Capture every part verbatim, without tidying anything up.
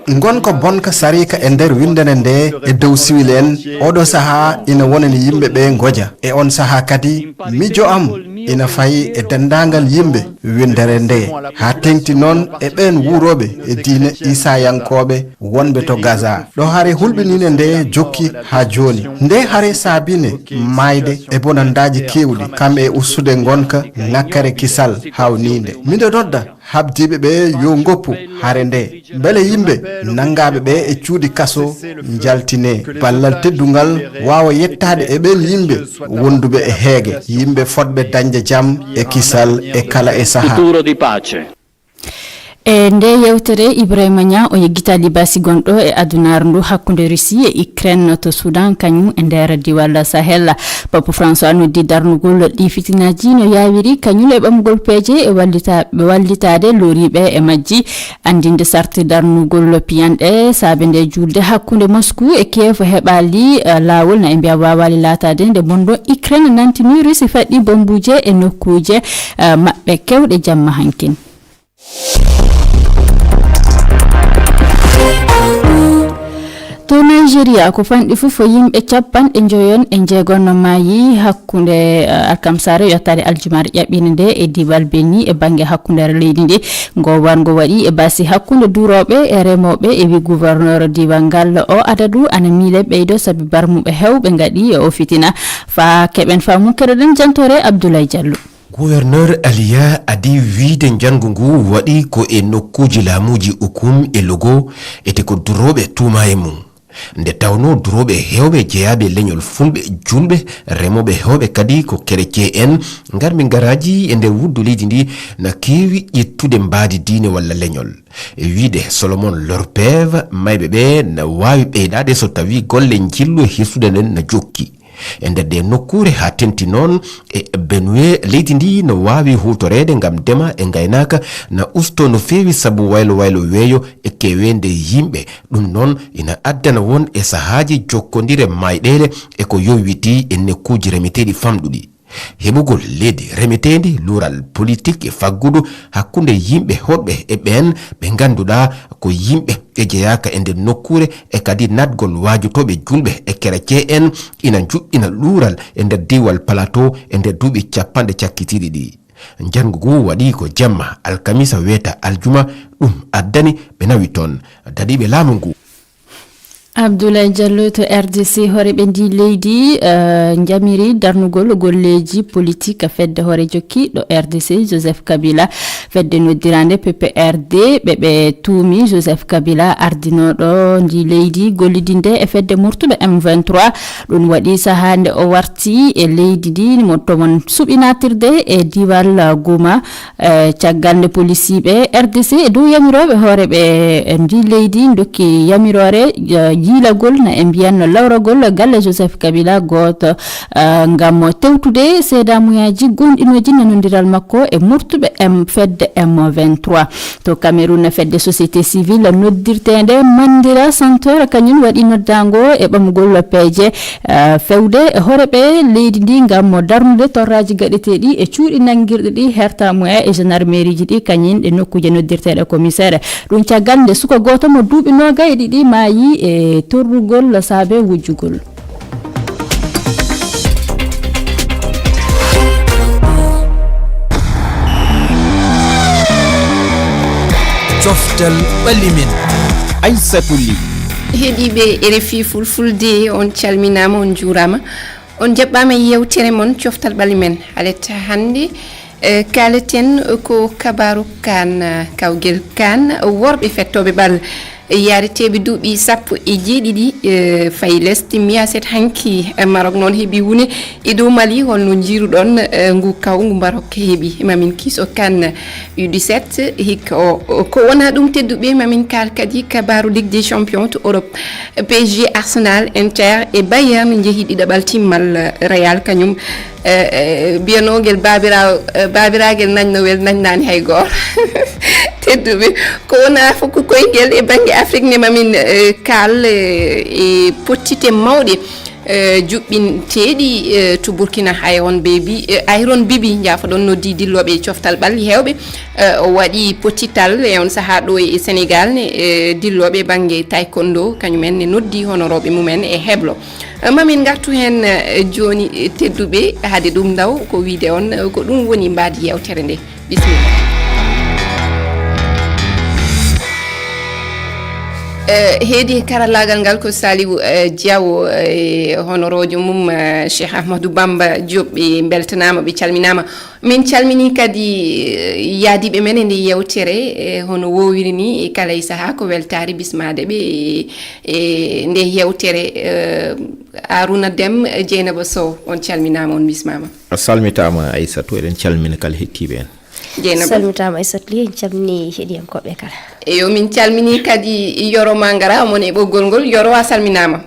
Ngonka bonka sariika e nder winndere nde e dow siwil en, oɗo sahaa ina wonani yimɓe ɓe ngoja. E on sahaa kadi, mijo am ina fayi e denndaangal yimɓe winndere nde, haa teŋti noon e ɓeen wuurooɓe e diine Iisayankooɓe wonɓe to Gaza. Ɗo hare hulɓiniinde nde jokki haa jooni. Nde hare saabine maayde e bonandaaji keewɗi, kam e ustude ngonka ŋakkere kisal haawniinde. Miɗo nodda habdiiɓe ɓe yo ngoppu hare nde, mbele yimɓe nanngaaɓe ɓe e cuuɗi kaso njaltine, ballal teddungal waawa yettaade e ɓeen yimɓe wonduɓe e heege, yimɓe fotɓe dañde jam e kisal e kala e sahaa. E nde yewtere, Ibrahima Niang o yeggitaa libaasi gonɗo e adunaaru ndu hakkunde Russie e Ukraine to Sudan, kañum e nder diwal Sahel. Papa François noddi darnugol ɗi fitinaaji no yaawiri, kañum e ɓamgol peeje e wallita-, wallitaade loriiɓe e majji, anndinde sarti darnugol piyanɗe saabe nde juulde hakkunde Moscou e Kiev heɓaali, eh, laawol, na e mbiya waawaali laataade nde bonno Ukraine nantini Russie faɗɗi bombuuje e nokkuuje, eh, maɓɓe kewɗe jamma hankin. To Nigeria, ko fanɗi fof ko yimɓe capanɗe njoyon e njeegon no maayi hakkunde, eh, alkamsare yottaade aljumaare ƴaɓɓiinde nde e diiwal Beni e bannge hakkundeere leydi ndi. Ngo warngo waɗi e basi hakkunde durooɓe e remooɓe e wi gouverneur diiwal ngal o adadu ana miile ɓeydo sabi barmuɓe hewɓe ngaɗi o fitina. Fa keɓen faamu keɗoɗen jantoore Abdoulaye Diallo. Gouverneur Aliya adi wiyde njanngu ngu waɗi ko e nokkuuji laamuuji Ukum e Logo, ete ko durooɓe tuuma e mum. Nde tawnoo durooɓe heewɓe jeyaaɓe leñol fulɓe, julɓe, remooɓe heewɓe kadi ko kerecee en, ngarmi ngaraaji e nder wuddu leydi ndi na keewi ƴettude mbaadi diine walla leñol. E wiyde Solomon Lorpev, mayɓe ɓe na waawi ɓeydaade so tawii golle njillu e hirsude nden na jokki. E nder ɗee nokkuure haa tenti noon e Benue, leydi ndi no waawi huutoreede ngam ndema e ngaynaaka na ustoo no feewi sabu waylo waylo weeyo e keweende yimɓe. Ɗum noon ina addana won e sahaaji jokkondire mayɗeele e ko yowitii e nokkuuji remeteeɗi famɗuɗi. Heɓugol leydi remeteendi, luural politik e faggudu hakkunde yimɓe hoɗɓe e ɓeen ɓe ngannduɗaa ko yimɓe ɓe jeyaaka e nder nokkuure e kadi naatgol waajotooɓe julɓe e kerecee en ina njuɓɓina luural e nder diiwal Plateau e nder duuɓi capanɗe cakkitiiɗi ɗi. Njanngu ngu waɗi ko jamma alkamisa weeta aljuma, ɗum addani ɓe nawi toon daɗiiɓe laamu ngu. Abdoulaye Diallo to R D C, hooreeɓe ndi leydi, eh, njamiri darnugol golleeji politik fedde hoore jokki ɗo R D C, Joseph Kabila. Fedde noddiraande P P R D, ɓe ɓe tuumi Joseph Kabila, ardinooɗo ndi leydi, gollidinde e fedde murtuɓe M vingt-trois. Ɗum waɗi sahaa nde o warti e leydi ndi, mo tomon suɓinaatirde e diiwal Goma. Eh, caggal nde polisiiɓe R D C e dow yamirooɓe hooreeɓe, eh, ndi leydi ndokki yamiroore, eh, jiilagol na e mbiyanno lawragol galle Joseph Kabila gooto, eh, ngam tewtude seedamuyaaji goonɗinooji nanondiral makko e murtuɓe M, fedde M vingt-trois. To Cameroun, fedde société civile noddirteende Mandira Center kañum waɗi noddaango e ɓamgol peeje, eh, fewde e hooreeɓe leydi ndi ngam darnude torraaji gaɗeteeɗi e cuuɗi nanngirɗi ɗi hertaa muya e gendarmeriiji ɗi kañum e nokkuuje noddirteeɗe commissaire. Ɗum caggal nde suka gooto mo duuɓi noogay e ɗiɗi maayi e torrugol saabe wujjugol. Coftal ɓalli men. Aissata Ly. Heɗiiɓe R F I Fulfulde, on calminaama, on njuuraama. On njaɓɓaama e yewtere mon, Coftal Ɓalli Men. Haalete hannde, eh, kaaleten ko kabaaru kaan, eh, kawgel kaan worɓe fettooɓe bal. Yaareteeɓe duuɓi sappo e jeeɗiɗi, eh, fayi lesdi Miyaset hanki, eh, Marok noon heɓi wune e dow Mali. Holno njiiruɗon, eh, ngu kaw ngu Marok heɓi? Mamin kiso kaan U dix-sept, hikka o, o, ko wonaa ɗum tedduɓe, mamin kaal kadi kabaaru Ligue des Champions to Europe. P S G, Arsenal, Inter e Bayern njehi ɗiɗaɓal timmal. Real kañum, eh, eh, mbiyanogel baabira-, eh, baabiragel nañnowel nañnaani hay gooto. Tedduɓe, ko wonaa fof ko koyngel e bannge Afrik ne mamin, eh, kaal, eh, e pottite mawɗe. Eh, juɓɓinteeɗi, eh, to Burkina Iron Baby, eh, Iron Bibi, njaafoɗon, noddi dillooɓe e coftal ɓalli heewɓe. Eh, o waɗi pottital e on sahaa ɗo e Senegal ne, eh, dillooɓe bannge taekwondo, kañumen ne noddi honorooɓe mumen e heblo. Eh, mamin ngartu heen, eh, jooni, eh, tedduɓe, hade ɗum ndaw ko wiide on, eh, ko ɗum woni mbaadi yeewtere nde. Bisimilla. Eh, heedi karallaagal ngal ko Saliou, eh, Diaw, eh, honoroojo mum, eh, Cheikh Ahmadou Bamba Diop, ɓe mbeltanaama, ɓe calminaama. Min calmini kadi, eh, yaadiiɓe men e nde yeewtere, eh, hono woowiri ni, e kala e sahaa ko weltaare bismaade ɓe, e, e nde yeewtere, eh, Arouna Deme, Dieynaba Sow, on calminaama, on bismaama. A salmitaama, Aissatou, eɗen calmina kala hettiiɓe en. Dieynaba. Salmitaama, Aissatou Ly, en calmini heɗiyankooɓe kala. Eyo, min calmini kadi Yoro Mangara, mon e ɓoggol ngol. Yoro, a salminaama.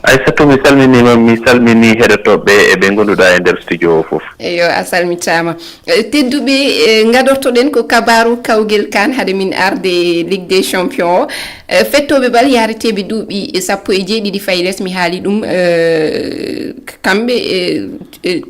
Aissatou, mi salminiima, mi salmini heɗotooɓe e ɓe ngonduɗaa e nder studio o fof. Eyo, a salmitaama. Eh, tedduɓe, eh, ngadortoɗen ko kabaaru kawgel kan hade min arde Ligue des Champions o. Eh, fettooɓe bal yaareteeɓe duuɓi sappo e jeeɗiɗi fayi les, mi haali ɗum, eh, kamɓe, eh, eh,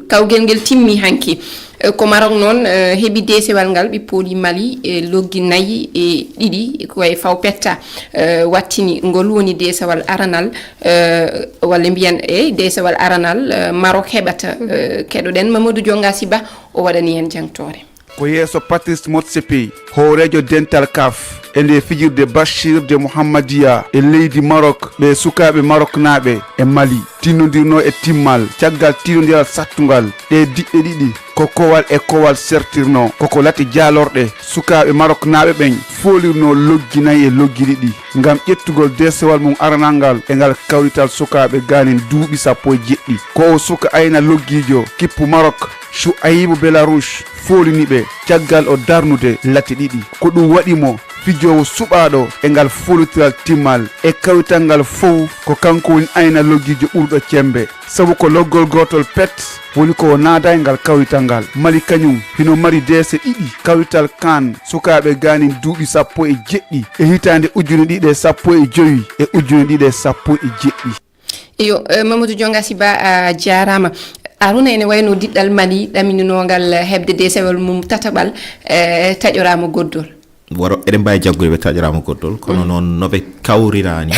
kawgel ngel timmi hanki. Eh, ko Maroc noon, eh, heɓi deesewal ngal, ɓe pooli Mali e loggi nayi e ɗiɗi, ko e faw petta, eh, wattini ngol woni deesewal aranal, eh, walla mbiyen e deesewal aranal, eh, Maroc heɓata. Eh, keɗoɗen Mamadou Dionga Siba, o waɗani en jangtoore. Ko yeeso Patrice Motsepe, hooreejo dental kaf, e nde fijirde Bachir de Mohammadiya e leydi Maroc, ɓe sukaaɓe Maroknaaɓe e Mali tinnondirno e timmal caggal tinnondiral sattungal. Ɗe diɗɗe ɗiɗi ko kowal e kowal sertirno, koko lati jaalorɗe sukaaɓe Maroknaaɓe ɓen foolirno loggi nayi e loggi ɗiɗi ngam ƴettugol deesewal mum aranal ngal e ngal kawrital sukaaɓe gaanin duuɓi sappo e jeɗɗi. Ko o suka ayna loggiijo kippu Maroc, Chouaïbou Bellarouche, foolini ɓe caggal o darnude lati ɗiɗi. Ko ɗum waɗi mo fijoowo suɓaaɗo e ngal foolitiral timmal e kawrital ngal fow. Ko kanko woni ayna loggiijo ɓurɗo cemmbe, sabu ko loggol gootol pet woni ko o naada e ngal kawrital ngal. Mali kañum hino mari deese ɗiɗi kawrital kan sukaaɓe gaanin duuɓi sappo e jeɗɗi e hitaande ujune ɗiɗi e sappo e jowi e ujune ɗiɗi e sappo e jeɗɗi. Iyo, eh, Mamadou Dionga Siba, a jaaraama. Aruna, ene wayno diɗɗal Mali ɗamininoongal heɓde deesewal mum tataɓal, eh, taƴoraama goddol. Waro, eɗen mbaawi jaggude ɓe taƴoraama goddol, kono noon no ɓe kawriraani,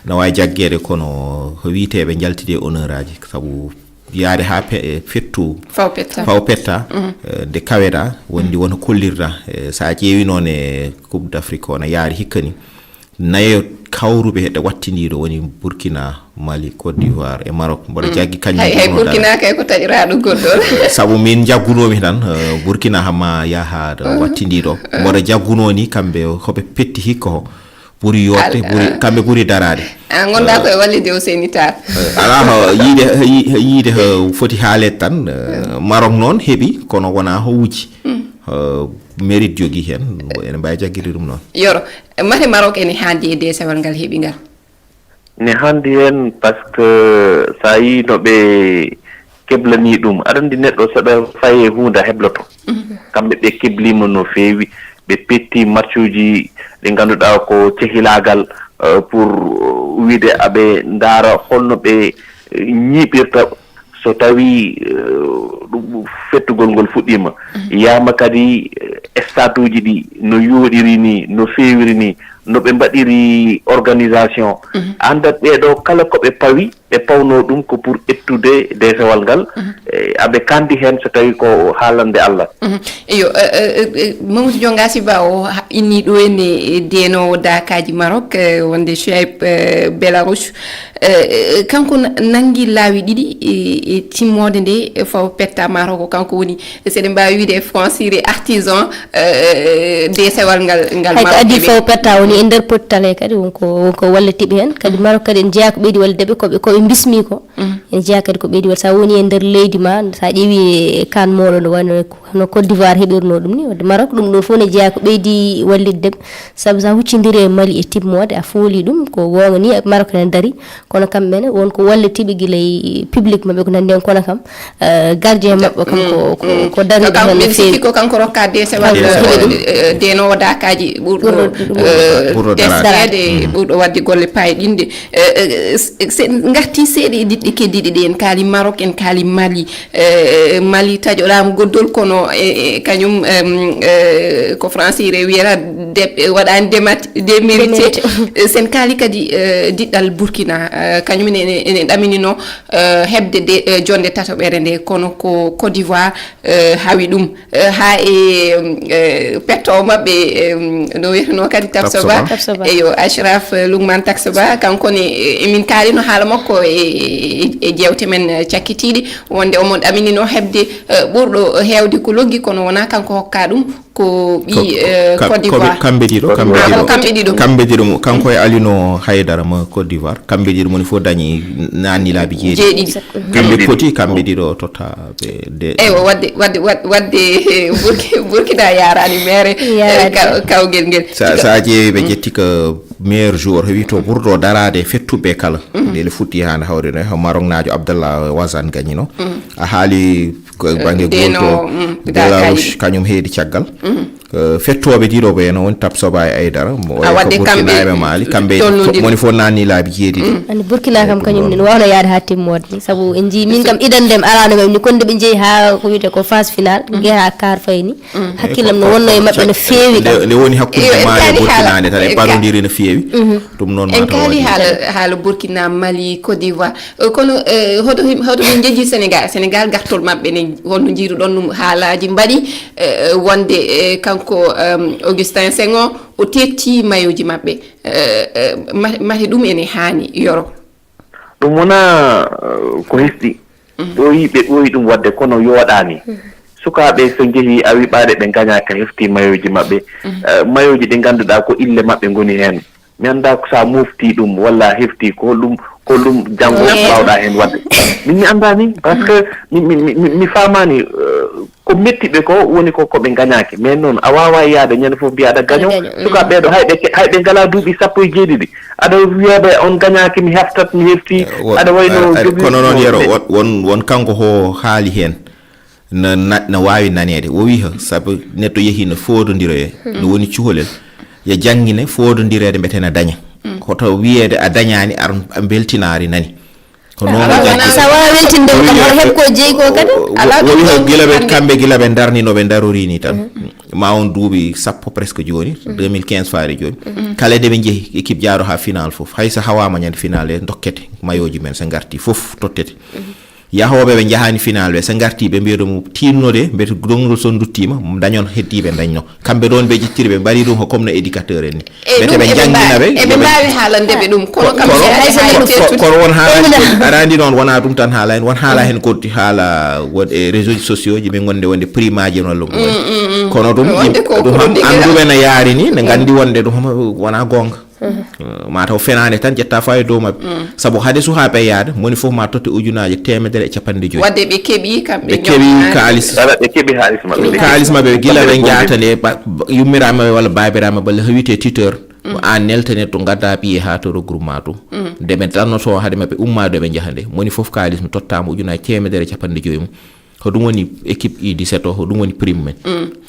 no waawi jaggeede, kono ko wiyetee ɓe njaltidi e honneur aji, sabu yaade haa pe-, fettu Faw petta. Faw petta, eh, nde kaweɗaa, wondi won ko kollirɗaa. Eh, so a ƴeewi noon e Coupe d'Afrique o, no yaari hikka ni. Nayo kawruɓe heɗe wattindiiɗo woni Burkina, Mali, Côte d'Ivoire e Maroc. Mboɗo jaggi kañum Hay, hay fof no Burkina dara. Kay ko taƴiraaɗo goɗɗo. Sabu min njaggunoomi tan, eh, Burkina hama yaha ɗo wattindiiɗo. Mboɗo jaggunoo ni kamɓe hoɓe petti hikka ho. Ɓuri yooɗde, Al-, ɓuri, ah. Kamɓe ɓuri daraade. Ah, ngonɗaa Eh, ko e wallitde Ousseyni Tall. Eh, alaa ho yiide, yi-, yiide ho foti haaleede tan. Eh, Maroc noon heɓi, kono wonaa ho wujji. Eh, mérite jogii heen, ene mbaawi jaggude ɗum noon. Yoro, mate Maroc ene haandi e deesewal ngal heɓi ngal? Ne haandi heen, parce que so a yii no ɓe keblanii ɗum, aɗa anndi neɗɗo so ɗo fayi e huunde a hebloto. Kamɓe ɓe kebliima no feewi, ɓe petti matchuuji ɗi ngannduɗaa ko cehilaagal, eh, pour, eh, wiide aɓe ndaara holno ɓe, eh, ñiiɓirta so tawii, eh, ɗum fettugol ngol fuɗɗiima. Yaama kadi, eh, stade uji ɗi no yooɗiri ni, no feewiri ni, no ɓe mbaɗiri organisation. Anndat ɓee ɗoo kala ko ɓe pawi, ɓe pawnoo ɗum ko pour ƴettude deesewal ngal. Eh, aɓe kandi heen so tawii ko haalande Allah. Iyo, eh, eh, eh, eh, Mamadou Dionga Siba o ha-, inni ɗo henne, eh, deenoowo daakaaji Maroc, eh, wonde Chouaib, eh, Bellarouche. Eh, eh, kanko na-, nanngi laawi ɗiɗi e, e timmoode nde, e faw petta Maroc, ko kanko woni, so eɗen mbaawi wiyde e françire, artisan, eh, eh, deesewal ngal, ngal Hay ko Maroc adii heɓi. Faw petta woni e nder pottale kadi, wonko, wonko wallitiɓe heen. Kadi Maroc kadi en jeyaa ko ɓeydi wallitde ɓe, ko ɓe, ko ɓe mbismi ko. En jeyaa kadi ko ɓeydi wallitde. So a woni e nder leydi ma, so a ƴeewi e kan mooɗon, no wayno no Côte d'Ivoire heɓirnoo ɗum ni, wadde Maroc, ɗum ɗum fof ne jeyaa ko ɓeydi wallitde ɓe. Sabu so a huccindiri e Mali e timmoode, a fooli ɗum, ko goonga ni, Maroc ne dari, kono kamɓe ne won ko wallitiiɓe gila e public maɓɓe ko nanndi heen, kono kam, eh, gardien maɓɓe kam ko, ko, ko dariiɗo Kanko heen no mbiɗa sikki feewi. Ko kanko rokka deesewal, Deesewal. Eh, eh, deenoowo daakaaji ɓurɗo, Ɓurɗo, eh, ɓurɗo daraade. Teskeede, ɓurɗo waɗde golle payɗinɗe. Eh, eh, s-, s-, ngar-, Ti seeɗa e diɗɗe keddiiɗe ɗe en kaali Maroc, en kaali Mali. Eh, Mali taƴoɗaama goddol, kono, eh, eh, kañum, em, eh, ko français re wiyata de-, eh, waɗaani demati-, demérité. Demérité. Eh, sen kaali kadi, eh, diɗɗal Burkina, eh, kañum ene, ene, ene ɗaminino, eh, heɓde de, eh, jonde tataɓere nde, kono ko Côte d'Ivoire, eh, hawi ɗum. Eh, haa e, eh, petto maɓɓe, eh, no wiyetenoo kadi Tapsoba. Tapsoba. Tapsoba. Eyo, Achraf, eh, Lukman Tapsoba, kanko ne, eh, emin kaalino haala makko e, e, e jeewte men, eh, cakkitiiɗe, wonde omo ɗaminino heɓde, eh, ɓurɗo heewde ko loggi, kono wonaa kanko hokka ɗum, ko ɓii, eh, Côte d'Ivoire. Kamɓe ɗiɗo, kamɓe ɗiɗo. Kamɓe ɗiɗo. Kamɓe ɗiɗo, kanko e Alino Haydara mo Côte d'Ivoire, kamɓe ɗiɗo moni fof dañi naanni laabi jeeɗiɗi. Jeeɗiɗi. Kamɓe poti, kamɓe ɗiɗo totta. Ɓe de- Eywa, wadde, wadde, wadde, wadde, eh, Burki-, Burkina yaaraani mere, eh, Yaaraani. Ka-, kawgel ngel. Sa, sa ƴeewi ɓe ƴetti ko meilleur joueur, heewi to ɓurɗo daraade e fettuɓe kala. Nde le futti haa nde hawri no, Maroc naajo Abdallah Wazan gañino. A haali ko e bannge Deno, gol to mm, Dela Rouge, kañum heedi caggal. Eh, fettooɓe ɗiɗo ɓe no woni Tapsoba e Aydara, mo A waɗde ko kamɓe Burkina e Mali, kamɓe tolnodiri. Moni fof naanni laabi jeeɗiɗi. Anndi Burkina kam kañum ne no waawno yahde haa timmoode ni, sabu en njii min kam idan ndem alaa no ɓe ni, konde ɓe njehi haa ko wiyetee ko phase finale, ngeha quart fayi ni. Hakkillam no wonno e maɓɓe no feewi kam. Nde, nde woni hakkunde Mali e Burkina nde tan, e parodiri no feewi. Ɗum noon en kaali haala, haala Burkina, Mali, Côte d'Ivoire. Eh, kono, eh, hoto him-, hoto min njejji Sénégal. Sénégal, gartol maɓɓe ne, wonno njiiruɗon ɗum, haalaaji mbaɗi, eh, wonde, eh, kanko, em, Augustin Senghor, o teetti mayoji maɓɓe. Eh, eh, ma-, mate ɗum ene haani, Yoro? Ɗum wonaa, eh, ko hesɗi. Ɓooyi, ɓe ɓooyi ɗum waɗde, kono yooɗaani. Sukaaɓe so njehii awiɓaade, ɓe ngañaaka, hefti mayoji maɓɓe. Eh, mayoji ɗi ngannduɗaa ko ille maɓɓe ngoni heen. Mi anndaa ko so a moftii ɗum walla a heftii ko holɗum, ko holɗum janngo Eey. mbaawɗaa heen waɗde. Min mi anndaani, par ce que mi, mi, mi, mi, mi faamaani, eh, ko metti ɓe ko woni ko, ko ɓe ngañaaki. Mais noon, a waawaa yahde ñande fof mbiyaa aɗa gaño. Aɗa gaño, mm. Sukaaɓe ɓee ɗo, hay ɓe, hay ɓe ngalaa duuɓi sappo e jeeɗiɗi. Aɗa wiya ɓe on gañaaki, mi heftat, mi heftii. Eh, wo-, aɗa wayno eh, eh, jogiiɗo kono noon ɗum Yero, wonde. Won, won, won kanko ho haali heen. Na, na, na waawi naneede. O wiyi, sabu neɗɗo yehi no foodondiroyee, no woni cuholel, yo janngine foodondireede mbete na daña. Hoto wiyeede a dañaani, ar-, a mbeltinaari nani. Ko noon o jaggi. Sa waawa weltinde kam, hoto heɓ ko jeyi ko kadi. O, o, o wiyi gila ɓe, kamɓe gila ɓe ndarni no ɓe ndarori ni tan. Ma on duuɓi sappo presque jooni, deux mille quinze faade jooni. Kala nde ɓe njehi, équipe jaaɗo haa final fof. Hay so hawaama ñande final e dokkete, mayoji men so ngarti fof tottete. Yahooɓe ɓe njahaani final ɓe, so ngarti ɓe mbiya ɗum tiinnode, mbete dongol so duttiima, dañon heddiiɓe dañno. Kamɓe ɗoon ɓe ƴettiri ɓe, mbaɗi ɗum ko comme no éducateur en ni. Mbete ɓe njangina ɓe, eɓe mbaawi haalande ɓe ɗum, kono kam kono, hay so kono, neɗɗo kono, kono won haalaaji goɗɗi. Aɗa anndi noon, wonaa ɗum tan haala heen, won haala heen goɗɗi, haala won e réseau sociaux ji, min ngonde wonde primaaji en walla ɗum woni. Kono ɗum, wonde ko ɗum ko ɗum annduɓe no yaari ni, ne nganndi wonde ɗum wonaa goonga. Eh, ma taw fenaande tan ƴetta faa e dow maɓɓe. Sabu hade suhaaɓe yaade, moni fof ma totte ujunaaje teemedere e capanɗe joyi. Wadde ɓe keɓi kamɓe ɓe keɓi ñoom kaalis. Aɗa, ɓe keɓi haalis maɓɓe. Ɓe keɓi kaalis maɓɓe, gila ɓe njaata nde, ba-, ba-, yummiraaɓe maɓɓe walla baabiraaɓe maɓɓe walla hewite tuteur. Ko aan nelta neɗɗo, ngadda piye haa to regroupement to. Nde ɓe darnotoo hade maɓɓe ummaade ɓe njaha nde, moni fof kaalis mum tottaama ujunaaje teemedere e capanɗe joyi mum. Ko ɗum woni équipe U dix-sept o, ko ɗum woni prime men.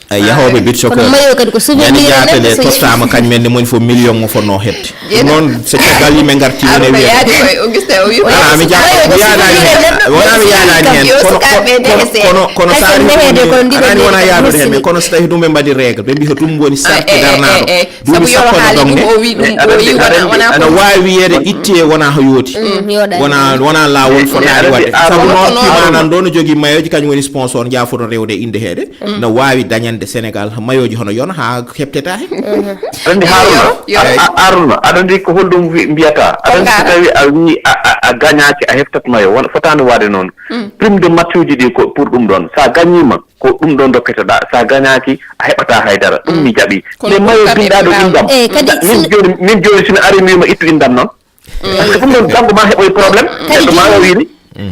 Ay, yahooɓe beach soccer. Kono mayo kadi ko souvenir ñande jaata nde tottaama kañ men nde moni fof million mo fotnoo heɓde. Ɗum noon, so caggal yimɓe ngarti, woni e wiyata. Aɗa yaadi koye Augustin, o wi ko ala, mi jaa-, mi yaadaani heen. Wonaa mi yaadaani heen. Kono, kono, kono, kono so a rewi, aɗa anndi wonaa yaadude heen, mais kono so tawii ɗum ɓe mbaɗi règle, ɓe mbiya ɗum woni sarti darnaaɗo. Duuɓi sappo no dogne. Sabu yo haali ɗum, o wi ɗum, o wi wona, wona ko waawi wiyeede ittee wona ko yooti. Wona, wona laawol fotaani waɗde. Sabu noon, Pimana ɗo no jogii mayoji, kañum woni sponsor, njaafoto rewde e innde heede. No waawi dañande Sénégal mayoji hono yon haa heɓteta heen. Anndi Haruna, a, a, Haruna, aɗa anndi ko holɗum wi-, mbiyata? Aɗa anndi so tawi a wi a, a, a gañaaki, a heɓtat mayo, won, fotaani waɗde noon. Prime de match uji ɗi ko pour ɗum ɗoon. So a gañiima, ko ɗum ɗoon ndokketeɗaa, so a gañaaki, a heɓataa hay dara. Ɗum mi jaɓi. Mais mayo binndaaɗo inndam. Min jooni, min jooni, si mi arii mi wiima ittu inndam noon. Par ce que ɗum ɗoon, janngo ma heɓoy problème. Neɗɗo ma o wiiri,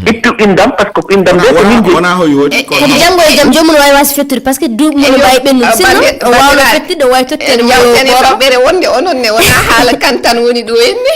ittu inndam, par ce que inndam nde ko min jeyi. Wonaa ko yooti, kono janngo e jam, joomum no waawi waasde fettude, par ce que duuɓi mum no mbaawi ɓennude. Sinno, o waawno fettude, o waawi totteede mayo gooro. Toɓɓere wonde onon ne, wonaa haala kan tan woni ɗo henne.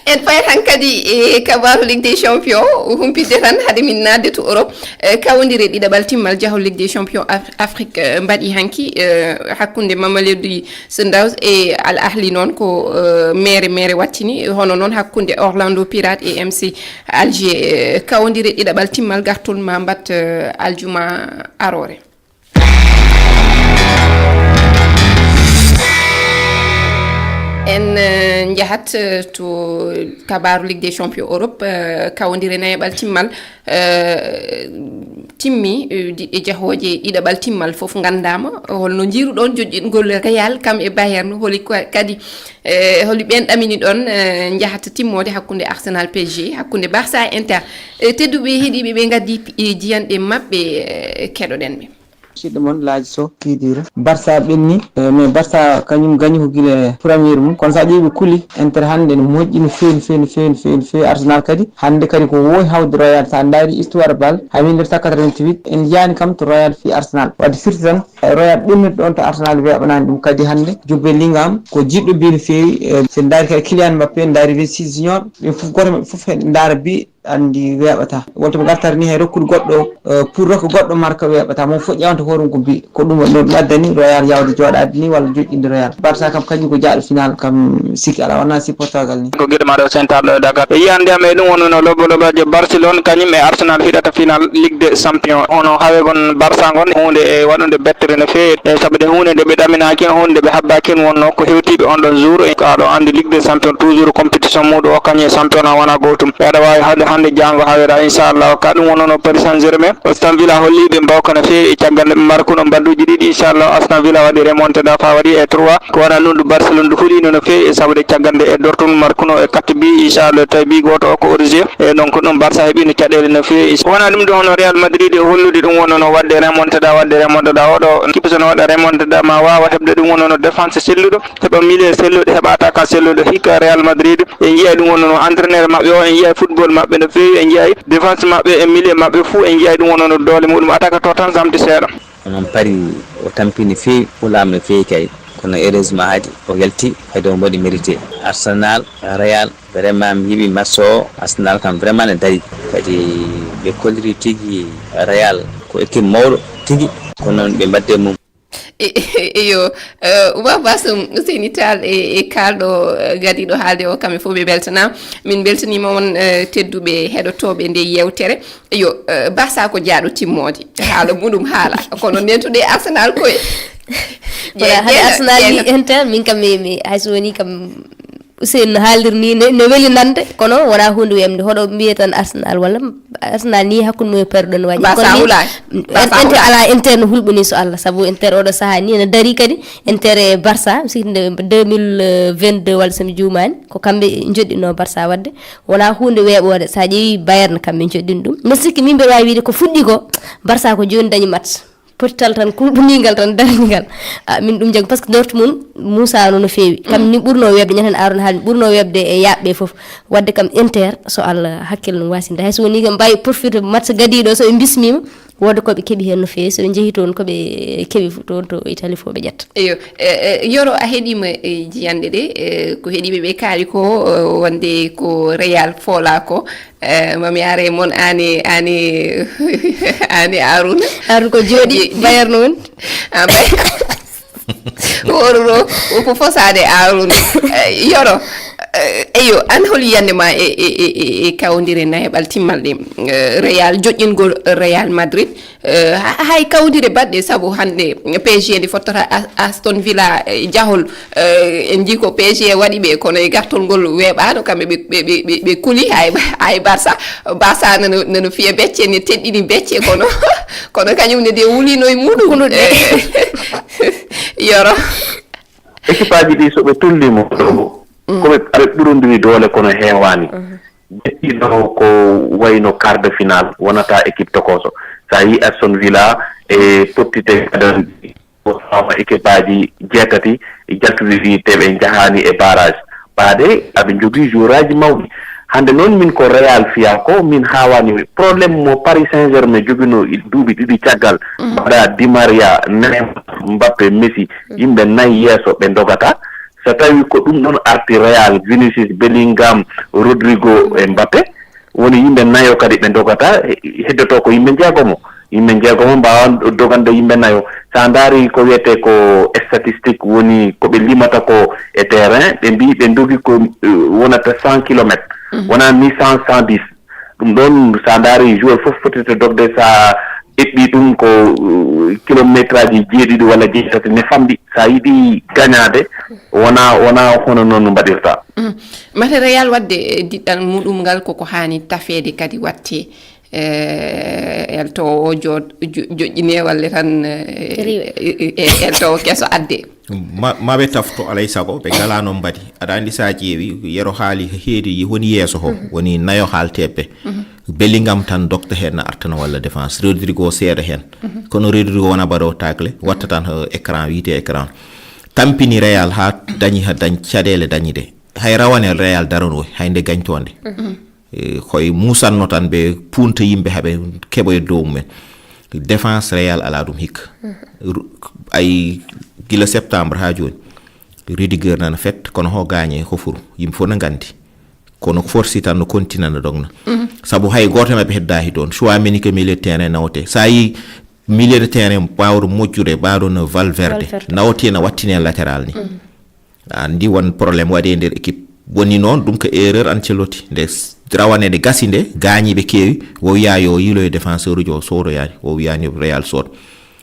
En payat han kadi e kabaaru Ligue des Champions, humpitde tan hade min naatde to Europe. Eh, kawondire ɗiɗaɓal timmal jahol Ligue des Champions Af- Afrique, eh, mbaɗi hanki, eh, hakkunde Mamelodi Sundowns e Al Ahli noon ko, eh, mere mere wattini, hono noon hakkunde Orlando Pirates e M C Alger. Eh, kawondire ɗiɗaɓal timmal gartol ma mbat, eh, aljuma aroore. En, eh, njahat, eh, to kabaaru Ligue des Champions Europe, eh, kawondire nayaɓal timmal, eh, timmi, eh, di- e jahooje ɗiɗaɓal timmal fof nganndaama. Holno njiiruɗon joƴƴingol Real kam e Bayern? Holi ko- kadi, eh, holi ɓeen ɗamini ɗon, eh, njahata timmoode hakkunde Arsenal P S G, hakkunde Barça Inter? Eh, tedduɓe heɗiiɓe ɓe ngaddi pi- eh, jiyanɗe maɓɓe, eh, keɗoɗen ɓe. Musidɗo mon Laaji Sow Kidira. Barça ɓenni, eh, mais Barça kañum gañi ko gila premier mum. Kono so a ƴeewi ɓe kuli, Inter hannde no moƴƴi no feewi, no feewi, no feewi, no feewi, no feewi. Arsenal kadi, hannde kadi ko wowi hawde Royal. So a ndaari histoire bal, ha mille neuf cent quatre-vingt-huit, en njahani kam to Royal fii Arsenal. Wadde firti tan, eh, Royal ɓennude ɗon to Arsenal weeɓanaani ɗum. Kadi hannde, Jude Bellingham ko jiɗɗo bi no feewi. Eh, so en ndaari kadi Kylian Mbappé, en ndaari Vinicius Junior, ɓen fof gooto maɓɓe fof en ndaara bi anndi weeɓata. Wonto ɓe ngartata ni hay rokkude goɗɗo, eh, pour rokka goɗɗo marque weeɓata. Mo fof ƴewanta hoore mum ko bi. Ko ɗum waɗi noon ɗum addani Royal yawde jooɗaade ni walla joƴƴinde Royal. Barça kam kañum ko jaaɗo final kam sikki alaa, wonaa supportagal ni. Ko giɗo maɗo sentarɗo e Dakar. E yiyande am e ɗum wonno no lobo lobajo Barcelone kañum e Arsenal fiɗata final Ligue des Champions. Hono hawe gon Barça gon huunde e waɗunde bettere no feewi. E sabu de huunde nde ɓe ɗaminaaki, huunde nde ɓe habbaaki, wonno ko hewtiiɓe on ɗon jour. E ko aɗo anndi Ligue des Champions toujours compétition muuɗum o kañum e championnat wona gootum. E aɗa waawi hade hannde jaango hawira inchallah. Ka ɗum wonno no Paris Saint-Germain. Aston Villa holli ɓe mbawka no feewi e caggal nde ɓe markuno mballuuji ɗiɗi, inchallah, Aston Villa waɗi remontada faa waɗi e trois. Ko wona ɗum ɗo Barcelone ɗo huɗino no feewi e sabude caggal nde e Dortmund markuno e quatre bi, inchallah, tawi bi gooto o ko Orge. E donc ɗum Barça heɓino caɗeele no feewi. Wona ɗum ɗo hono Real Madrid e hollude ɗum wonno no waɗde remontada, waɗde remontada. Oɗo kippe so no waɗa remontada ma waawa heɓde ɗum wonno no défense selluɗo, heɓa milieu selluɗo, heɓa attaquant selluɗo. Hikka Real Madrid en njiyay ɗum wonno no entraîneur maɓɓe o, en njiyay football maɓɓe no feewi, en njiyay défense maɓɓe e milieu maɓɓe fuu, en njiyay ɗum wonno no doole muɗum attaque to tan samti seeɗa. Onon Paris o tampini feewi, ɓulaama no feewi kay. Kono heureusement haadi o yalti, haadi o mbaɗi mérité. Arsenal, Real, vraiment mi yiɓi match o, Arsenal kam vraiment ne dari. Kadi ɓe kolliri tigi Real ko équipe mawɗo tigi, kono noon ɓe mbaɗde mum. E- e- eyo, eh, Oumar Bassoum, Ousseyni Tall e e kaalɗo, eh, gadiiɗo haalde o, kamɓe fof ɓe mbeltanaama. Min mbeltaniima on, eh, tedduɓe heɗotooɓe nde yeewtere. Eyo, eh, Barça ko jaaɗo timmoode, haala muɗum haala, kono ndentude Arsenal koye. Voilà, hade Arsenal ni Inter, min kam mi mi- hay so woni kam Ousseyni no haaldir ni ne, ne weli nande, kono wona hunde wemde. Hoɗo mbiye tan Arsenal walla Arsenal ni hakkunde mum e Paris ɗon waɗi. Barça Kono ni, hulaani. Barça Inter hulaani. Ala, Inter no hulɓini so Allah, sabu Inter oɗo saha ni ene dari kadi. Inter e Barça, mi sikki nde deux mille vingt-deux walla so mi juumaani, ko kamɓe joɗɗinno Barça wadde. Wona hunde weeɓoore, sa ƴeewi Bayern kamɓe joɗɗini ɗum. Mi sikki min mbeɗa wawi wiide ko fuɗɗi ko, Barça ko joni dañi match. Pottal tan kulɓuningal tan darningal. A, min ɗum jaggi, parce que Dortmund musano no feewi. Kam ni ɓurno weɓde, ñaten Aaron haali, ɓurno weɓde e yaaɓɓe fof. Wadde kam Inter, so Allah hakkille no wasinde. Hay so woni kam mbawi profité match gadiɗo, so ɓe bismima, wooda ko ɓe keeɓi hen no feewi. So ɓe jeehi toon, ko ɓe keeɓi fof toon to Italie fof ɓe ƴetta. Eyo, e, e, Yoro, a heɗima, e, jiyanɗe ɗe, e, ko heɗiɓe ɓe kaali ko, e, wonde ko Real foola ko. Eh, mami are mon ani, ani, ani Aruna. Aruna ko jooɗi, Bayern woni. Ah, Bay-, Woruro, ko fosade Aruna. Eh, Yoro, eh, eyo, an holi yande ma e, e, e, e, e kawdire nayaɓal timmal ɗe, eh, Real, joƴƴingol Real Madrid. Eh, ha-, hay kawdire baɗɗe, sabu hande P S G nde fottata A-, Aston Villa, eh, jahol. Eh, en njii ko P S G waɗi ɓe, kono e gartol ngol weeɓaano, kamɓe ɓe, ɓe, ɓe, ɓe, ɓe kuli, hay, hay Barça, Barça nano, nano fiya becce, ne teddini becce, kono, kono kañum ne de wulino e muɗum. Kuluɗe. Eh, Yoro. Équipe aji ɗi, so ɓe tullimo, ko ɓe, aɓe ɓurondiri doole, kono heewani. Jettiɗo ko wayno quart de finale, wonata équipe tokoso. Sa yi Aston Villa e pottite gadandi, ko tawama équipe aji jeetati jaltudiri te ɓe njahani e barrage. Ɓaade aɓe njogii joueur aji mawɗi. Hande noon min ko Real fiya ko min hawani. Problème mo Paris Saint-Germain jogino i-, duuɓi ɗiɗi caggal, mbaɗa Di Maria, Neymar, Mbappé, Messi, yimɓe nayi yeeso ɓe dogata. So tawii ko ɗum ɗoon arti Real, Vinicius, Bellingham, Rodrigo e Mbappe, woni yimɓe nayo kadi ɓe ndogata, he-, heddotoo ko yimɓe njeegomo. Yimɓe njeegomo mbaawa dogande yimɓe nayo. So a ndaarii ko wiyetee ko statistique, woni ko ɓe limata ko e terrain, ɓe mbii ɓe ndogi ko, eh, wonata cent kilomètres, wonaa ni cent, cent dix. Ɗum ɗoon, so a ndaarii joueur fof fotete dogde, so a eɓɓii ɗum ko, uh, kilometraaji jeeɗiɗi walla jeetati ne famɗi. So a yiɗi gañaade, wonaa, wonaa hono noon no mbaɗirta. Mm. Mate Real waɗde, eh, diɗɗal muɗum ngal koko haani tafeede kadi waɗte, eh, elto o jo-, jo-, joƴƴine walla tan, eh, Riiwe. Eh, eh, elto o keso adde. Ma, ma ɓe tafto alay sago, ɓe ngalaa noon mbaɗi. Aɗa anndi so a ƴeewi, yero haali heedi woni yeeso ho, woni nayo haalteeɓe. Bellingham tan dokta heen na artana walla défense. Rodrigo seeɗa heen. Kono Rodrigo wona mbaɗo tacle, watta tan, eh, écran, wiyte écran. Tampini Real haa dañi, haa dañ caɗeele dañi de. Hay rawane Real darano, hay nde gañtoonde. Eh, koye muusanno tan ɓe punta yimɓe haa ɓe keɓa e dow mumen. Défense Real alaa ɗum hikka. Ru-, ay gila septembre haa jooni. Rudiger nana fet, kono ho gaañe ko furu. Yimɓe fof na nganndi. Kono forsi tan no kontinana dogna. Sabu hay gooto maɓɓe heddaaki toon. Tchouaméni ko milieu de terrain nawte. So a yii milieu de terrain baawɗo moƴƴude, baawɗo no Valverde. Valverde. Nawte na wattine latéral ni. A anndi won problème waɗi e nder équipe. Woni noon, ɗum ko erreur Ancelotti. Nde s-, rawane nde gasi nde, gaañiiɓe keewi, o wiya yo yiiloyo défenseur uji o soodoyaani, o wiyaani Real sood.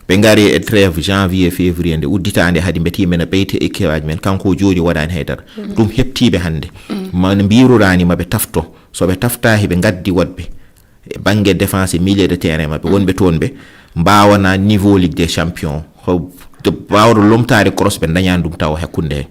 Ɓe ngari e trêve janvier, février nde udditaande, hadi mbeti men a ɓeyti e équipe aji men, kanko o jooɗi waɗaani hay dara. Ɗum heɓtiiɓe hannde. Ma no mbiiruɗaani ma ɓe tafto. So ɓe taftaaki ɓe ngaddi woɗɓe e bannge défense e milieu de terrain maɓɓe, wonɓe toon ɓe mbaawana niveau Ligue des Champions. Ho-, to baawɗo lomtaade cross ɓe ndañaani ɗum tawa hakkunde heen.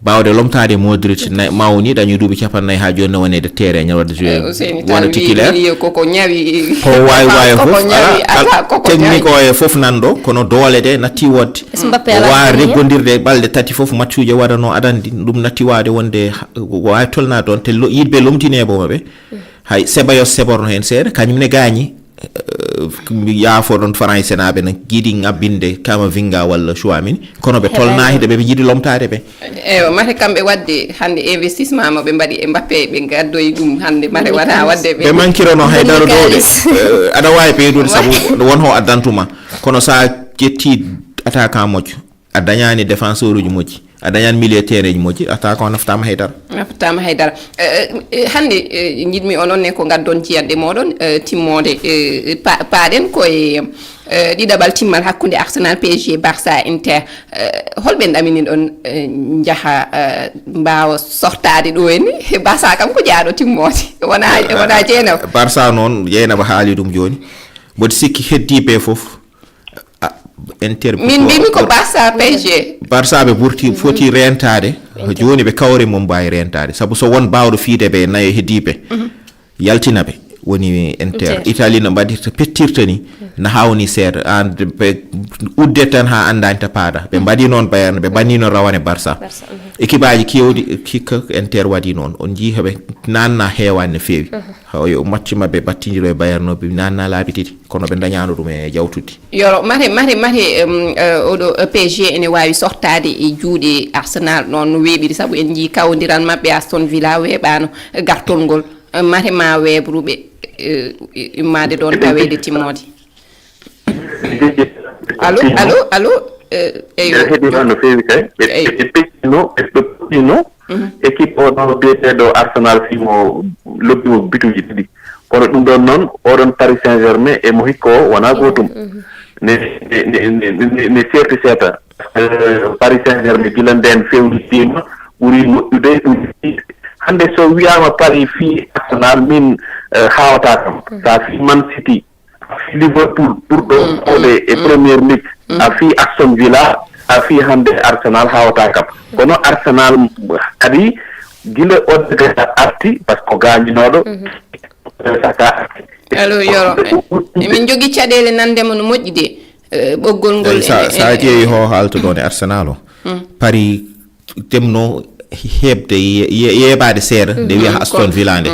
Baawde lomtaade Modric na-, mawni, dañi duuɓi capanɗe nayi haa jooni, ne woni e terrain, ñaw waɗde joué. Eh, Ousseyni Tall wona wi-, titulaire. Wi koko ñawi. Ko waawi, waawi koko fof, ñawi, ala, ata koko technique ñawi. O e fof nan ɗo, kono doole ɗe natti woodde. Est-ce que Mbappé alaa wa ko reggondirde e balɗe tati fof, matchuji waɗano adandi, ɗum natti waawde wonde ha-, waawi tolna ɗoon, te lo-, yiɗɓe lomtine bo maɓɓe. Hay Ceballos seborno heen seeɗa, kañum ne gaañi. Eh, mi yaafo ɗon Faransenaaɓe na jiɗi ŋabbinde Camavinga walla Tchouaméni, kono ɓe tolnaaki de ɓe, ɓe jiɗi lomtaade ɓe. Eyo, mate kamɓe waɗde hannde investissement mo ɓe mbaɗi e Mbappé, ɓe ngaddoyi ɗum hannde, mate wata waɗde ɓe. Ɓe mankirono hay daro ɗo de. Eh, aɗa waawi ɓeydude sabu won ho addantuma. Kono sa ƴetti attaquant moƴƴo, a dañaani défenseur uji moƴƴi, a dañaani milieu terrain uji moƴƴi, attaquant o naftaama hay dara. Naftaama hay dara. Eh, eh, hannde, eh, njiɗmi onon ne ko ngaddon jiyatɗe mooɗon, eh, timmoode, eh, pa-, paaɗen ko e, eh, ɗiɗaɓal timmal hakkunde Arsenal, P S G, Barça, Inter. Eh, holɓe ɗamini ɗon, eh, njaha, eh, mbaawa sortaade ɗo en? Barça kam ko jaaɗo timmoode. Wona, wona Jeynaba. Barça noon, Jeynaba haali ɗum jooni. Mboɗo sikki heddiiɓe fof, ah, Inter min mbimi ko Barça, P S G. Barça ɓe ɓurti, foti reentaade. Jooni ɓe kawre mum mbaawi reentaade. Sabu so won baawɗo fiide ɓe nayo heddiiɓe, yaltina ɓe. Woni Inter. Inter. Italie no mbaɗirta, pettirta ni, na hawni seeɗa. An ɓe udde tan haa anndaani ta paada. Ɓe mbaɗi noon Bayern, ɓe mbaɗi noon rawane Barça. Barça, mhm. Équipe aji keewɗi, hikka Inter waɗi noon. On njii heɓe nanna heewaani no feewi. Mhm. Hawa yo match maɓɓe battindiro e Bayern no, ɓe nanna laabi tati, kono ɓe ndañaano ɗum e jawtude. Yoro, mate, mate, mate, em, eh, oɗo, eh, P S G ene waawi sortaade e juuɗe Arsenal noon no weeɓiri, sabu en njii kawondiral maɓɓe Aston Villa weeɓaano, eh, gartol ngol. Eh, mate ma weeɓruɓe, eh, i-, immaade ɗoon taweede timmoode. Allo, allo, allo, eh, eyo. Ɓe heɓi noon no feewi kay. Ɓe, eyo. Ɓe peccino, ɓe, ɓe puɗɗino. Mhm. Équipe o ɗo biyeteeɗo Arsenal fii mo lobbi mo bituuji ɗiɗi. Kono ɗum ɗoon noon, oɗon Paris Saint-Germain e mo hikka o wonaa gootum. Mhm. Ne, ne, ne seerti seeɗa. Eh, Paris Saint-Germain gila ndeen fewndiima, ɓuri moƴƴude, ɓuri. Hannde so wiyaama Paris fii Arsenal, min, eh, haawataa kam. Mhm. Sa fii Man City, a fii Liverpool ɓurɗo hoole e Premier League, a fii Aston Villa, a fii hannde Arsenal haawataa kam. Kono Arsenal kadi gila Odegaard arti, par ce que ko gaañinooɗo. Saka arti. Allo, Yoro, emin njogii caɗeele nanndema no moƴƴi de. Eh, ɓoggol ngol. Eyi, sa, ene, sa ene, ƴeewi ene. Ho haaltuɗon e Arsenal o. Mm. Paris temno heɓde ye-, ye-, yeeɓaade seeɗa, nde wiya Aston Villa nde.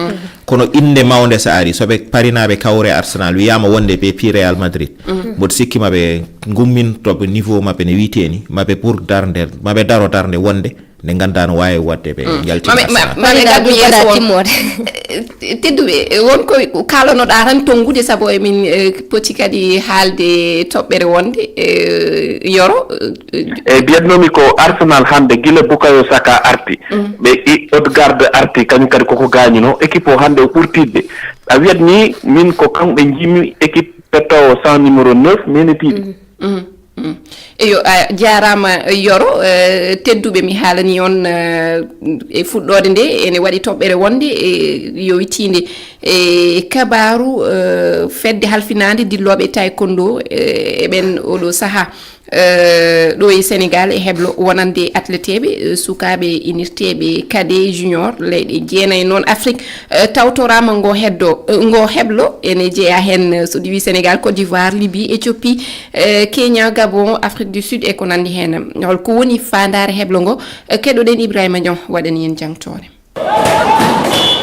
Kono innde mawnde so ari, so ɓe Parinaaɓe kawre Arsenal, wiyaama wonde ɓe pii Real Madrid. Mboɗo sikki maɓe ngumminto ɓe niveau maɓɓe no wiyetee ni, maɓe ɓur darnde, maɓe daro darnde wonde nde ngannduɗaa no waawi waɗde ɓe njaltina. Mami, ma, mami, ngaddu yeeso won. Tedduɓe, won ko kaalanoɗaa tan tonngude, sabu emin, eh, poti kadi haalde toɓɓere wonde, eh, Yoro, eh, eyi, mbiyatnoomi ko Arsenal hannde, gila Bukayo Saka arti, ɓe i-, Odegaard arti, kañum kadi koko gaañuno, équipe o hannde o ɓurtiiɗe. A wiyat ni, min ko kamɓe njiimi équipe pettoowo sans numéro neuf, menitiiɗe. Mhm, mhm. Eyo, a jaaraama, Yoro, eh, tedduɓe, mi haalani on, eh, e fuɗɗoode nde, ene waɗi toɓɓere wonde, eh, yowitiinde e kabaaru, eh, fedde halfinaande dillooɓe taekwondo, eh, e ɓen oɗo sahaa, eh, ɗo e Senegal e heblo wonande atleteeɓe, eh, sukaaɓe inirteeɓe cadet junior leyɗe jeenayi noon Afrik, eh, tawtoraama ngo heddo, eh, ngo heblo ene jeyaa heen, eh, so ɗi wii Senegal, Côte d'Ivoire, Libye, Éthiopie, eh, Kenya, Gabon, Afrique du Sud e ko nanndi heen. Hol ko woni faandaare heblo ngo? Eh, keɗoɗen Ibrahima Niang waɗani en jangtoore.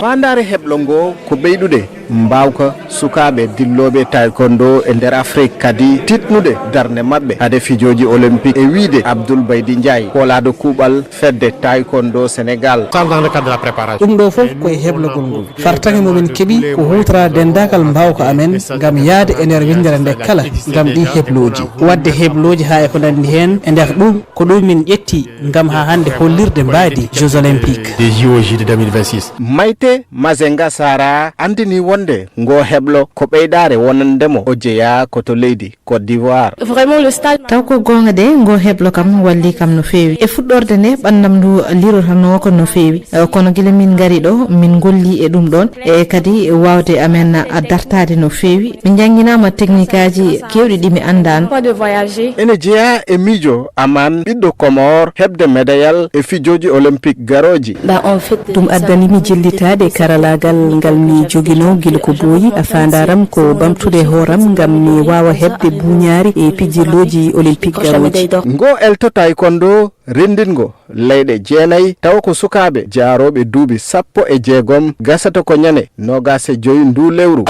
Faandaare heblo ngo ko ɓeydude mbaawka sukaaɓe dillooɓe taekwondo e nder Afrik, kadi tiiɗnude darnde maɓɓe hade fijooji olympique, e wiyde Abdoul Baydi Ndiaye, koolaaɗo kuuɓal fedde taekwondo Senegal. Dans le cadre de la préparation. Ɗum ɗo fof ko e heblagol ngol. Fartaŋŋe mo min keɓi ko huutoraade denndaagal mbaawka amen ngam yahde e nder winndere nde kala ngam ɗii heblooji. Waɗde heblooji haa e ko nanndi heen, e nder ɗum ko ɗum min ƴetti ngam haa hannde hollirde mbaadi Jeux Olympiques. Des J O J de deux mille vingt-six. Mayte Mazenga Sara anndini wonde ngoo heblo ko ɓeydaare wonande mo, o jeyaa ko to leydi Côte d'Ivoire. Vraiment, le stage. Taw ko goonga de, ngoo heblo kam walli kam no feewi. E fuɗɗorde nde, ɓanndam ndu lirotanoo ko no feewi. Eh, kono gila min ngari ɗo, min ngolli e ɗum ɗoon. E kadi waawde amen a dartaade no feewi. Min njannginaama teknikaaji keewɗi ɗi mi anndaano. Pas de voyager. Ene jeyaa e miijo Aman, ɓiɗɗo Komor, heɓde medayal e fijooji olympique garooji. Bah, en fait, ɗum addani mi jillitaade karalaagal ngal mi joginoo gila ko ɓooyi. A faandaaram ko ɓamtude hooram ngam mi waawa heɓde buuñaari e pijirlooji olympique garooji. Ngo elto taekwondo renndingo leyɗe jeenayi, tawa ko sukaaɓe jaarooɓe duuɓi sappo e jeegom, gasata ko ñande noogaas e joy nduu lewru.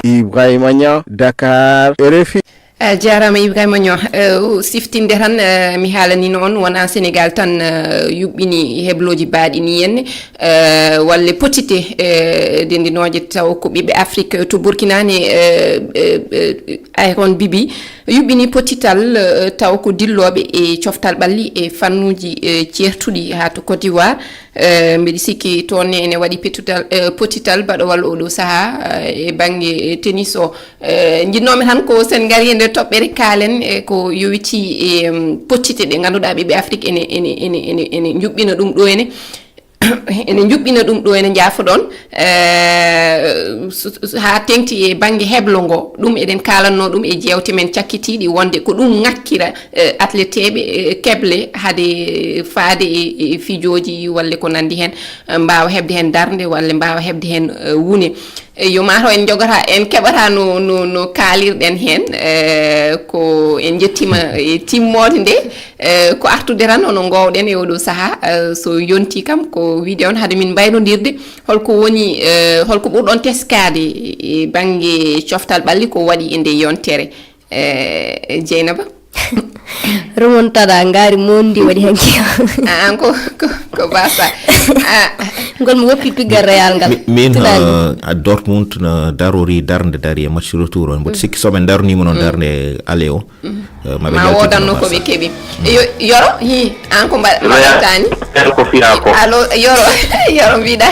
Ibrahima Niang, Dakar, R F I. A jaaraama Ibrahima Niang. Eh, siftinde tan, eh, mi haalani noon, wonaa Senegal tan, eh, yuɓɓini heblooji baaɗi ni henne, eh, walla potite, eh, denndinooje, taw ko ɓiɓɓe Afrik to Burkina ne, eh, eh, eh, Aaron Bibi yuɓɓini potital, eh, taw ko dillooɓe e coftal ɓalli e fannuuji, eh, ceertuɗi haa to Côte d'Ivoire. Eh, mbiɗi sikki toon ne ene waɗi pettutal, eh, potital baɗowal oɗo sahaa, eh, e bannge, eh, tennis o. Eh, njiɗnoomi tan ko sen ngari e nder toɓɓere kaalen, eh, ko yowiti e, em, pottite ɗe ngannduɗaa ɓiɓɓe Afrik ene, ene, ene, ene, ene njuɓɓina ɗum ɗo ene. Ene njuɓɓina ɗum ɗo ene, njaafoɗon, eh, s-, s-, haa teŋti e bannge heblo ngo. Ɗum eɗen kaalanno ɗum e jeewte men cakkitiiɗi wonde ko ɗum ŋakkira, eh, atleteeɓe, eh, keble hade faade e, e fijooji walla ko nanndi heen, eh, mbaawa heɓde heen darnde walla mbaawa heɓde heen, eh, wune. Eh, yo maa taw en njogata, en keɓata no, no, no kaalirɗen heen, eh, ko en njettiima e timmoode nde, eh, ko artude tan hono ngoowɗen e oɗo sahaa, eh, so yontii kam ko wiide on hade min mbaynondirde, holko woni, eh, holko ɓurɗon teskaade e bannge coftal ɓalli ko waɗi e nde yontere? Eh, Jeynaba? Remontada ngaari mondi waɗi hanki. Ah, an ko, ko, ko basa. Ah. Ngol mi woppi piggal Real ngal. Mi-, min, Tunani. Eh, a Dortmund no darori darnde dari e match retour on. Mboɗo sikki so ɓe darnima noon darnde aller o, eh, maɓe Ma jaltitino woodanno ko Barça. Ɓe keɓi. Yo-, Yoro, hi, an ko mba-, Real, mbaɗatani? Real ko fiya ko. Allo, Yoro, Yoro mbiɗa.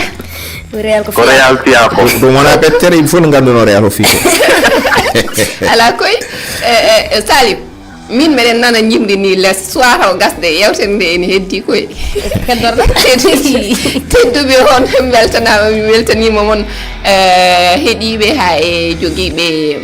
Real ko Ko fiya. Real fiya ko. Ɗum wona ɓettere, il faut no ngannduno Real o fiya. Ala koy, eh, eh, Salim. Min meɗen nana ñimɗi ni les soir o gasde yewtere nde ene heddi koy. Heddorɗo. Tedduɓe on beltanama, mi weltanima mon, eh, heɗiɓe ha e jogiiɓe